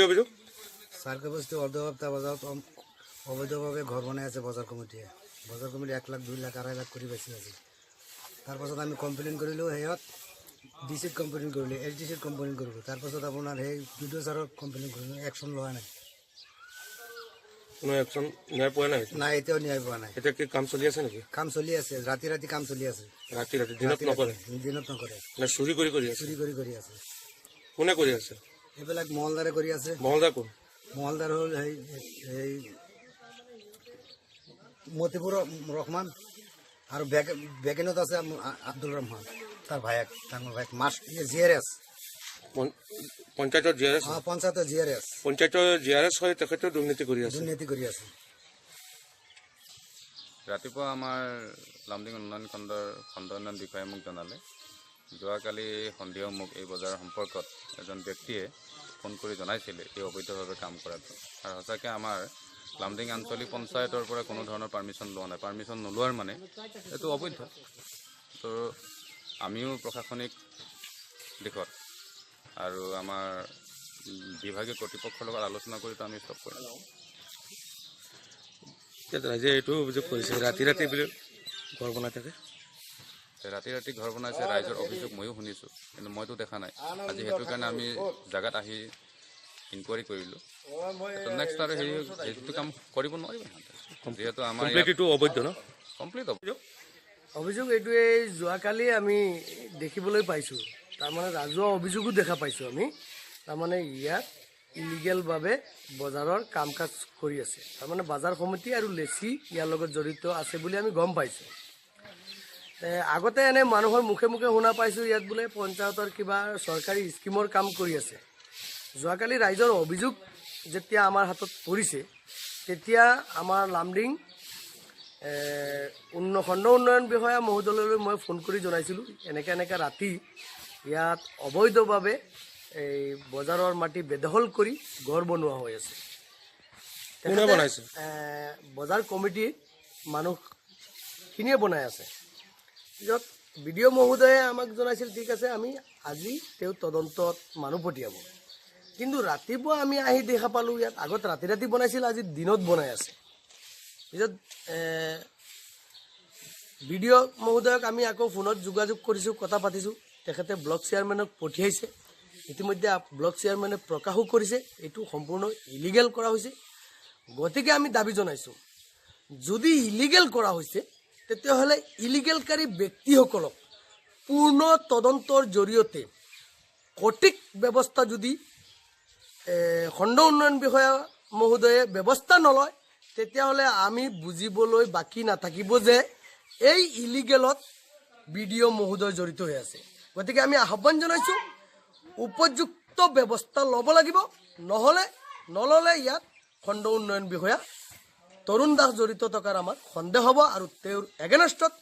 অভিযোগ? চাৰকাবস্তি অৰ্ধসপ্তাহ বজাৰত অবৈধভাৱে ঘৰ বনাই আছে বজাৰ কমিটিয়ে। বজাৰ কমিটি 1 লাখ, 2 লাখ, 2.5 লাখ কৰি বেচি আছে। তাৰপাছত আমি কমপ্লেইন কৰিলোঁ, সেয়ত ডি চিত কমপ্লেইন কৰিলোঁ, এছ ডি চিত কমপ্লেইন কৰিলোঁ। তাৰপাছত আপোনাৰ সেই বি ডি অ' ছাৰক কমপ্লেইন কৰিলোঁ। একশ্যন লোৱা নাই। কোনো একশ্যন ন্যায় পোৱা নাই? নাই, এতিয়াও ন্যায় পোৱা নাই। এতিয়া কি কাম চলি আছে নেকি? কাম চলি আছে, ৰাতি ৰাতি কাম চলি আছে। ৰাতি ৰাতি, দিনত ৰাতি নকৰে? ৰাতি, দিনত নকৰে। নে চুৰি কৰি কৰি আছে? চুৰি কৰি কৰি আছে। কোনে কৰি আছে? এইবিলাক মহলদাৰে কৰি আছে। মহলদাৰ কোন? মহলদাৰ হ'ল সেই সেই মতিবুৰ ৰহমান আৰু বেগেনত আছে আব্দুল ৰহমান, তাৰ ভায়েক, ডাঙৰ ভায়েক, মাছ জি আৰ এছ। পঞ্চায়তৰ জি আৰ এছ? অঁ, পঞ্চায়তৰ জি আৰ এছ। পঞ্চায়তৰ জি আৰ এছ হৈ তেখেতেও দুৰ্নীতি কৰি আছে? দুৰ্নীতি কৰি আছে। ৰাতিপুৱা আমাৰ লামডিং উন্নয়ন খণ্ডৰ খণ্ড উন্নয়ন বিষয়াই মোক জনালে। যোৱাকালি সন্ধিয়াও মোক এই বজাৰৰ সম্পৰ্কত এজন ব্যক্তিয়ে ফোন কৰি জনাইছিলে এই অবৈধভাৱে কাম কৰাটো। আৰু সঁচাকৈ আমাৰ লামডিং আঞ্চলিক পঞ্চায়তৰ পৰা কোনো ধৰণৰ পাৰ্মিশ্যন লোৱা নাই। পাৰ্মিশ্যন নোলোৱাৰ মানে এইটো অবৈধ। তো আমিও প্ৰশাসনিক দিশত আৰু আমাৰ বিভাগীয় কৰ্তৃপক্ষৰ লগত আলোচনা কৰি তো আমি ষ্টপ কৰিম। ইয়াত ৰাইজে এইটো অভিযোগ কৰিছে, ৰাতি ৰাতি বোলে ঘৰ বনাই থাকে। ৰাতি ৰাতি ঘৰ বনাইছে, ৰাইজৰ অভিযোগ ময়ো শুনিছোঁ, কিন্তু মইতো দেখা নাই আজি। সেইটো কাৰণে আমি জেগাত আহি ইনকুৱাৰী কৰিলোঁ। নেক্সট আৰু হেৰি সেইটো কাম কৰিব নোৱাৰিব সিহঁতে, যিহেতু আমাৰ কমপ্লিট এইটো অবৈধ ন? কমপ্লিট। অভিযোগ এইটোৱে, যোৱাকালি আমি দেখিবলৈ পাইছোঁ, তাৰমানে ৰাজহুৱা অভিযোগো দেখা পাইছোঁ আমি, তাৰমানে ইয়াত ইলিগেলভাৱে বজাৰৰ কাম কাজ কৰি আছে। তাৰমানে বজাৰ সমিতি আৰু লেচি ইয়াৰ লগত জড়িত আছে বুলি আমি গম পাইছোঁ। আগতে এনে মানুহৰ মুখে মুখে শুনা পাইছোঁ, ইয়াত বোলে পঞ্চায়তৰ কিবা চৰকাৰী স্কীমৰ কাম কৰি আছে। যোৱাকালি ৰাইজৰ অভিযোগ যেতিয়া আমাৰ হাতত পৰিছে, তেতিয়া আমাৰ লামডিং খণ্ড উন্নয়ন বিষয়া মহোদয়লৈ মই ফোন কৰি জনাইছিলোঁ, এনেকৈ এনেকৈ ৰাতি ইয়াত অবৈধভাৱে এই বজাৰৰ মাটি বেদখল কৰি ঘৰ বনোৱা হৈ আছে। কোনে তেখেতে, বনাইছে? বজাৰ কমিটিৰ মানুহখিনিয়ে বনাই আছে। পিছত বি ডি অ' মহোদয়ে আমাক জনাইছিল, ঠিক আছে, আমি আজি তেওঁ তদন্তত মানুহ পঠিয়াব। কিন্তু ৰাতিপুৱা আমি আহি দেখা পালোঁ, ইয়াত আগত ৰাতি ৰাতি বনাইছিল, আজি দিনত বনাই আছে। পিছত বি ডি অ' মহোদয়ক আমি আকৌ ফোনত যোগাযোগ কৰিছোঁ, কথা পাতিছোঁ। তেখেতে ব্লক চেয়াৰমেনক পঠিয়াইছে। ইতিমধ্যে ব্লক চেয়াৰমেনে প্ৰকাশো কৰিছে, এইটো সম্পূৰ্ণ ইলিগেল কৰা হৈছে। গতিকে আমি দাবী জনাইছোঁ, যদি ইলিগেল কৰা হৈছে, তেতিয়াহ'লে ইলিগেলকাৰী ব্যক্তিসকলক পূৰ্ণ তদন্তৰ জৰিয়তে সঠিক ব্যৱস্থা যদি খণ্ড উন্নয়ন বিষয়া মহোদয়ে ব্যৱস্থা নলয়, তেতিয়াহ'লে আমি বুজিবলৈ বাকী নাথাকিব যে এই ইলিগেলত বি ডি অ' মহোদয় জড়িত হৈ আছে। গতিকে আমি আহ্বান জনাইছোঁ, উপযুক্ত ব্যৱস্থা ল'ব লাগিব। নহ'লে নল'লে ইয়াত খণ্ড উন্নয়ন বিষয়া তৰুণ দাস জড়িত থকাৰ আমাৰ সন্দেহ হ'ব আৰু তেওঁৰ এগেনষ্টত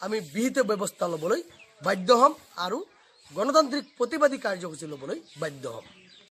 আমি বিহিত ব্যৱস্থা ল'বলৈ বাধ্য হ'ম আৰু গণতান্ত্ৰিক প্ৰতিবাদী কাৰ্যসূচী ল'বলৈ বাধ্য হ'ম।